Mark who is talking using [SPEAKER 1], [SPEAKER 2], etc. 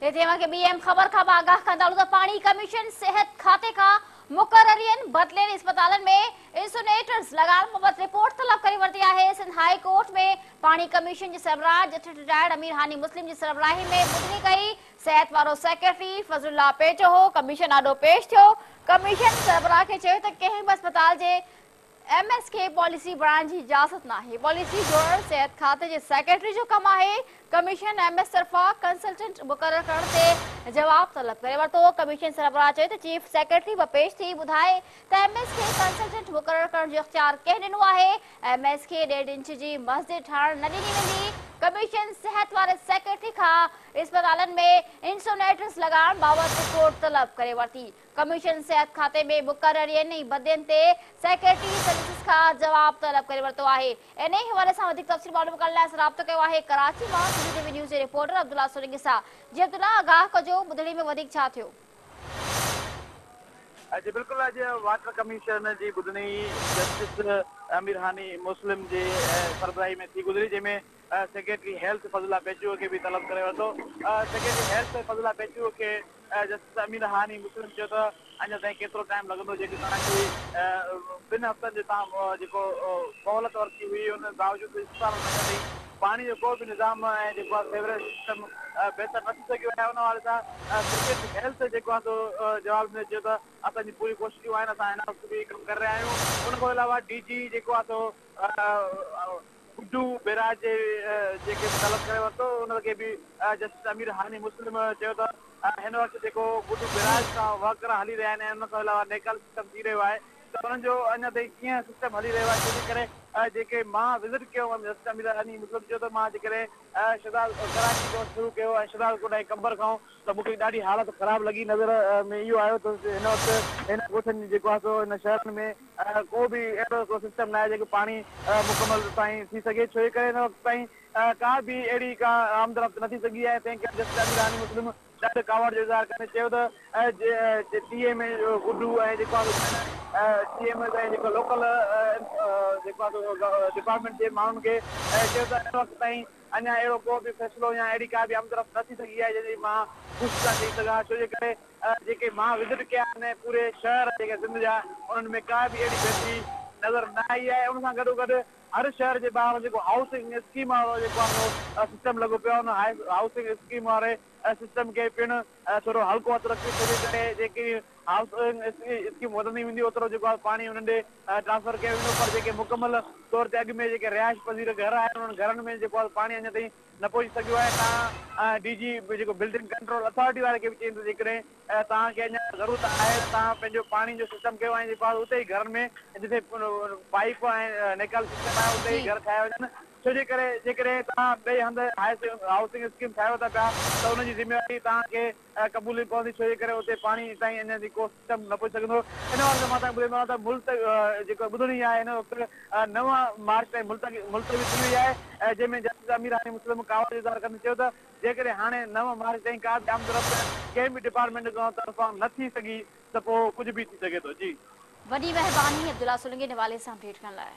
[SPEAKER 1] هتي اوهان کي ٻي اهم خبر کان به آگاهه ڪندا هلون ته پاڻي ڪميشن صحت کاتي کان مقررين بدلين اسپتالن ۾ انسونيٽرز لڳائڻ بابت رپورٽ طلب ڪري ورتي آهي. سنڌ هاء ڪورٽ ۾ پاڻي ڪميشن جي سربراهه جسٽس رٽائرڊ امير هاني مسلم جي سربراهي ۾ ٻڌڻي ڪئي. صحت وارو سيڪريٽري فضل الله پيچوهو ڪميشن آڏو پيش ٿيو. ڪميشن سربراهه کي چيو ته ڪنهن به اسپتال جي ايم ايس کي پاليسي بڻائڻ جي اجازت ناهي، پاليسي جوڙڻ صحت کاتي جي سيڪريٽري جو ڪم آهي، ڪميشن ايم ايس طرفان ڪنسلٽنٽ مقرر ڪرڻ تي جواب طلب ڪري ورتو، ڪميشن سربراهه چيو ته چيف سيڪريٽري به پيش ٿي ٻڌائي ته ايم ايس کي ڪنسلٽنٽ مقرر ڪرڻ جو اختيار ڪنهن ڏنو آهي، ايم ايس کي ڏيڍ انچ جي مسجد ٺاهڻ نه ڏني ويندي، ڪميشن صحت واري سيڪريٽري کان اسپتالن ۾ انسونيٽرز لڳائڻ بابت رپورٽ طلب ڪري ورتي. ڪميشن صحت کاتي ۾ مقررين ۽ بدلين تي سيڪريٽري سروسز کان جواب طلب ڪري ورتو آهي. انهي حوالي سان وڌيڪ تفصيل معلوم ڪرڻ لاء اسان رابطو ڪيو آهي ڪراچي مان سنڌ ٽي وي نيوز جي رپورٽر عبدالله سولنگي سان. جي عبدالله آگاهه ڪجو ٻڌڻي ۾ وڌيڪ ڇا ٿيو؟
[SPEAKER 2] جي بلڪل اڄ واٽر ڪميشن جي ٻڌڻي جسٽس امير هاني مسلم جي سربراهي ۾ ٿي گذري جنهن ۾ سيڪريٽري هيلٿ فضل الله پيچوهو کي به طلب ڪري ورتو. سيڪريٽري هيلٿ فضل الله پيچوهو کي جسٽس امير هاني مسلم چيو ته اڃا تائين ڪيترو ٽائيم لڳندو جيڪي توهان جي ٻن هفتن جي توهان جيڪو مهلت ورتي هئي ان باوجود اسپتالن ۾ اڃا تائين پاڻي جو ڪو به نظام ۽ جيڪو آهي سيوريج سسٽم بهتر نه ٿي سگهيو آهي ان حوالي سان سيڪريٽري هيلٿ جيڪو آهي سو جواب ڏيندي چيو ته اسان جي پوري ڪوششون آهن اسان هن وقت به ڪم ڪري رهيا آهيون ان کان علاوه ڊي جي جيڪو آهي سو گڊو بيراج جي جيڪي به طلب ڪري ورتو ان کي به جسٽس امير هاني مسلم چيو ته هن وقت جيڪو گڊو بيراج کان وهڪرا هلي رهيا آهن ۽ ان کان علاوه نيڪال سسٽم ٿي رهيو آهي ته انهن جو اڃا تائين ڪيئن سسٽم هلي رهيو آهي ڇو جي ڪري جيڪي مان وزٽ ڪيو هئم جسٽس امير هاني مسلم چيو ته مان جيڪڏهن شهداد ڪراچي کان شروع ڪيو ۽ شهداد ڪوٽ ۽ قمبر کان ته مون کي ڏاڍي حالت خراب لڳي نظر ۾ اهو آيو ته هن وقت هن ڳوٺن جيڪو آهي سو هن شهرن ۾ ڪو به اهڙو ڪو سسٽم ناهي جيڪو پاڻي مڪمل تائين ٿي سگهي ڇو جي ڪري هن وقت تائين ڪا به اهڙي ڪا آمد رفت نه ٿي سگهي آهي تنهن ڪري جسٽس امير هاني مسلم ڏاڍو ڪاوڙ جو اظهار ڪندي چيو ته ٽي ايم اي گڊو ۽ جيڪو آهي ٽي ايم اي ۽ جيڪو لوڪل جيڪو آهي سو ڊپارٽمينٽ جي ماڻهن کي چيو ته هن وقت تائين اڃا اهڙو ڪو به فيصلو يا اهڙي ڪا به آمدرفت نه ٿي سگهي آهي جنهن جي مان خوشي سان چئي سگهان ڇو جي ڪري جيڪي مان وزٽ ڪيا آهن پوري شهر جيڪي سنڌ جا انهن ۾ ڪا به اهڙي بهتري نظر نه آئي آهي ان سان گڏو گڏ هر شهر جي ٻاهر جيڪو هائوسنگ اسڪيم وارو جيڪو آهي سسٽم لڳو پيو آهي ان هائوسنگ اسڪيم واري سسٽم کي پڻ ٿورو هلڪو هٿ رکي ڇو جي ڪري جيڪي هائوسنگ اسڪيم وڌندي ويندي اوترو جيڪو آهي پاڻي انهن ڏي ٽرانسفر ڪيو ويندو پر جيڪي مڪمل طور تي اڳ ۾ جيڪي رهائش پذير گهر آهن انهن گهرن ۾ جيڪو آهي پاڻي اڃا تائين نه پهچي سگهيو آهي توهان ڊي جي جيڪو بلڊنگ ڪنٽرول اٿارٽي واري کي به چئين ته جيڪڏهن توهان کي اڃا ضرورت آهي ته توهان پنهنجو پاڻي جو سسٽم ڪيو ۽ جيڪو آهي اتي ئي گهرن ۾ جتي پائيپ ۽ نيڪال سسٽم آهي اتي ئي گهر ٺاهيا وڃن ڇو جي ڪري جيڪڏهن توهان ٻئي هنڌ هائوسنگ اسڪيم ٺاهيو ٿا پيا ته ان جي ذميواري توهان کي قبولڻي پوندي ڇو جي ڪري اتي پاڻي تائين اڃا تائين ڪو سسٽم نه پهچي سگهندو. ان حوالي سان مان توهان کي ٻڌائيندو هلان ته ملتوي جيڪا ٻڌڻي آهي هن وقت 9 مارچ تائين ملتوي ٿي وئي آهي جنهن ۾ جسٽس امير هاني مسلم ڪاوڙ جو اظهار ڪندي چيو ته جيڪڏهن هاڻي 9 مارچ تائين ڪا به آمد رفت ڪنهن به ڊپارٽمينٽ طرفان نه ٿي سگهي ته پوء ڪجهه به ٿي سگهي ٿو. جي.
[SPEAKER 1] وڏي مهرباني عبدالله سولنگي ان حوالي سان اپڊيٽ ڪرڻ لاء.